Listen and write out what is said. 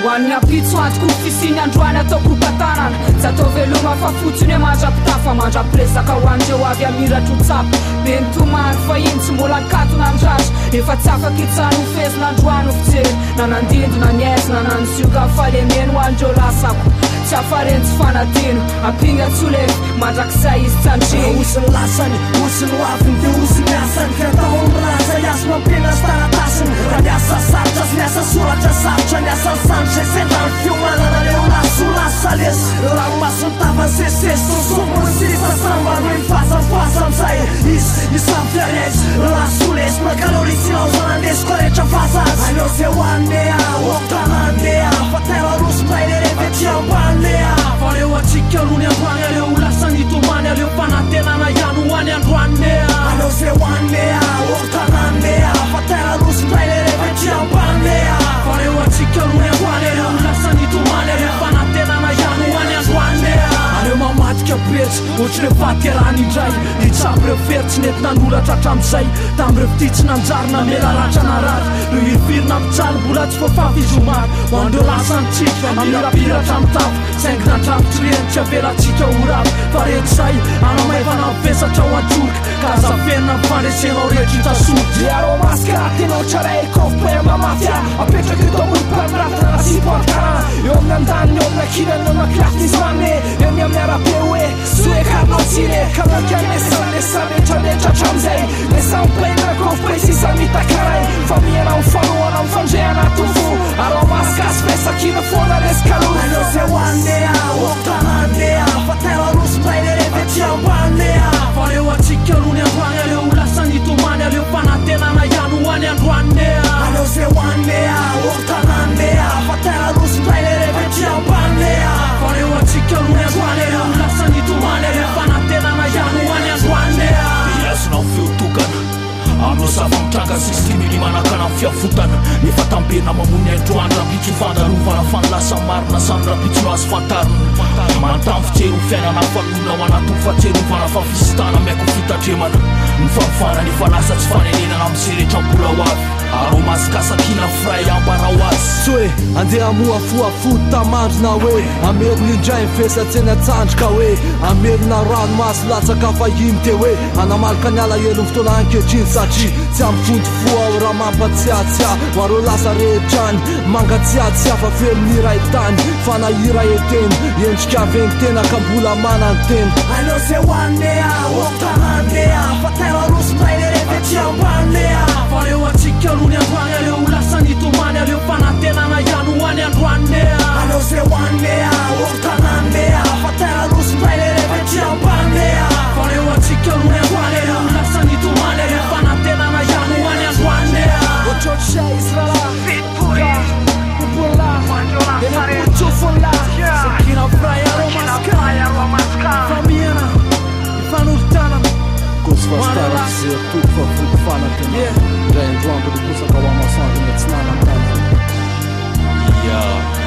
Ho an'ny ampitso antoko ny fisiany androany ataoko ropa-tanana. Tsy atao veloma fa fotsiny hoe mandra-pitafa, mandra-piresaka ho an'ireo avy hamiratra ho tsapa. Be ny tomany fahiny tsy mbola nikatona ny ratra. Efa tsy afaka hitsano ho fehezina androany ho fijery. Na nandindona ny aizina na nizioga ny fahalemeny ho an'ireo lasako. Tsy hafareny tsy fanadino, ampinga tsy ho lefy, mandrakizay izy tsy handriny. Osy ny lasany, osy ny hoaviny, dia osy ny asany. Ka atao ny rasa, hiaso mampena sy taratasiny. Raha ny asa sarotra sy ny asa soratra sarotra, ny asan'ny sandry izay sendra ny fiomanana, aleo lasa ho lasa lesy. Ranomason'ny tava nisesisesy, toa sombiny sisa, sambany hoe mifasampasa amin'izay izy hisafotra ary aiza. Lasa ho lesy, mankaleo tsy ilaozana lesiko rehetra fasaza. Aleo zay ho any lea, otanany lea, fa tairo aroso ndray le revy aty ambany lea. Fa aleo antsika aloha ny androany, aleo ho lasa ny tomany, aleo fanantenana ihany ho any androany lea. Aleo zay ho any lea, otanany lea, fa tairo aroso ndray le revy aty ambany lea. Fa aleo antsika aloha ny androany, aleo ho lasa ny tomany, aleo fanantenana ihany ho any androany lea. Aleo mamadika pejy, ohatry ny hoe fahaterahana indray, hitsabo ireo fery tsy nety nanoratra hatramin'izay. Tamin'ireo fitia tsy nanjary namela ratra narary, Ireo hirifiry nampijaly mbola tsy voafafy izy omaly. Ho an'ireo lasa nitsika, mamirapiratra amin'ny tafo, Saingy nandrafitry ireny tsy avelantsika ho rava. Fa rehetra izay, hanamaivana ny vesatra ho an-tsoroka, Ka aza averina ny fandresenao rehetra hita soritra. Miaro masque, tena ohatranay kofpm mafia. Apetraka eto amorom-panoratana na sipo an-tanàna. Eo amin'ny andaniny, eo amin'ny ankilany, eo amin'ny ankilafy misy manome. Eo ny amin'ny arabe hoe. Soe karno tsire kamaika lesa lesa rehetra rehetra hatramizay lesa mipaina kofpay sisa mitakaray fa mihena mifanohana mifandre anaty fo arao masque sy fesakina foana lesy kalou. Aleo zay ho any lea, otanany lea, fa tairo aroso ndray le revy aty ambany lea. Fa aleo antsika aloha ny androany, aleo ho lasa ny tomany, aleo fanantenana ihany ho any androany lea. Aleo zay ho any lea, otanany lea, fa tairo aroso ndray le revy aty ambany lea. Fa aleo antsika aloha ny androany, aleo ho lasa ny tomany, aleo fanantenana ihany ho any androany lea. Ihazonao feo tokana amin'ireo zava-mitranga sy stimuli manakana ny fiavotana. Nefa tamberina mamono ny androany, rahampitso fandalovana fa ny lasa marina samy rahampitso no azo fantarina. Manontany fijery ho fiainana hafa lona ao anatin'ny fahatsiarovana fa fisintahana miaiky ho fitandremana. Ny fanovana ny efa lasa tsy fanenenana amin'izay rehetra mbola ho avy. Aromasikasakina fray ambarao azy. Tsy hoe andeha hamohafoha fota-mandry na hoe hamerina indray ny vesatra eny an-tsandry ka hoe hamerina ranomaso latsaka fahiny dia hoe hanamaloka ny alahelo ny fotoana ankehitriny satria tsy ampy vonto fo aho raha mampatsiatsiahy ho an'ireo lasa rehetra any mangatsiatsiahy fa feno ny iray tany fanahy iray eteny endrika ventena ka mbola manantena. Aleo zay ho any lea, otanany lea, fa tairo aroso ndray le revy aty ambany lea. Fa aleo antsika aloha ny androany, aleo ho lasa ny tomany, aleo fanantenana ihany ho any androany lea. Aleo zay ho any lea, otanany lea, fa tairo aroso ndray le revy aty ambany lea. Fa aleo antsika aloha ny androany, aleo ho lasa ny tomany, aleo fanantenana ihany ho any androany lea. Ohatrohatr'izay izy rahalahy. Ka popola, eny am-potsofola. Sakina fray aromaska, famihana, ifanolo-tanana. Kosfastara tsy very toky fa voky fanantenana. Indray andro andro miposaka ho amasoandro miatsinanana tanjona. Yeah.